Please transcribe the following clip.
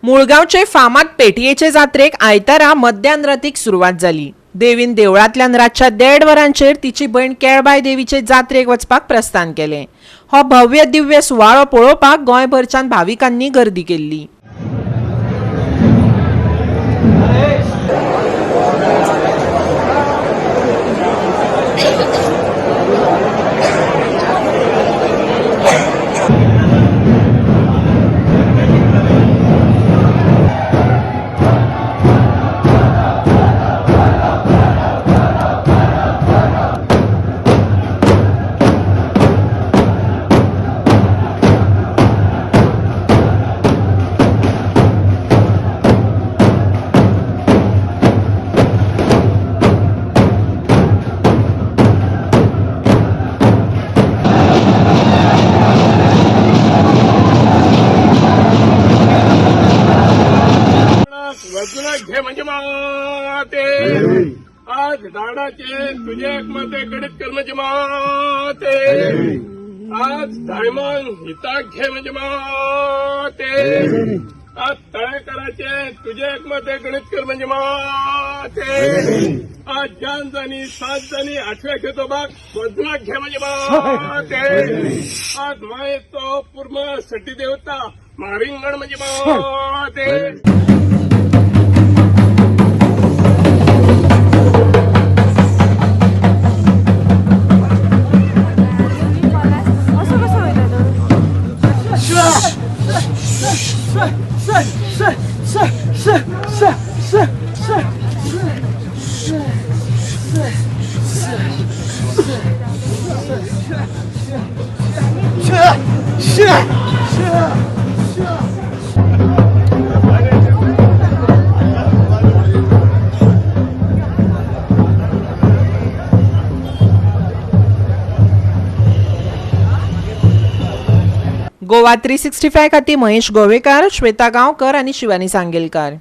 मुळगांवचे फामाद पेटयेचे जात्रेक आयतारा मध्यान रातीक सुरवात जाली. देवीन देवळांतल्यान रातच्या 1:30 वरांचेर तिची भयण केळबाय देवीचे जात्रेक वचपाक प्रस्थान केलें. हो भव्य दिव्य सुवाळो पळोवपाक गोंयभरच्यान भाविकांनी गर्दी केल्ली. घे म्हणजे माते आज झाडाचे तुझे मते गणित कर म्हणजे माते आज धायमान हिताक घे म्हणजे माते आज तळेकराचे तुझे मते गणित कर म्हणजे माते आज जान जाणी सात जाणी आठव्या घेतो बाग वजनाक घे म्हणजे माते आज मायेचो पूर्ण सटी देवता मारिंगण म्हणजे माते. गोवा 365 खातीर महेश गोवेकार, श्वेता गांवकर आनी शिवानी सांगेलकार.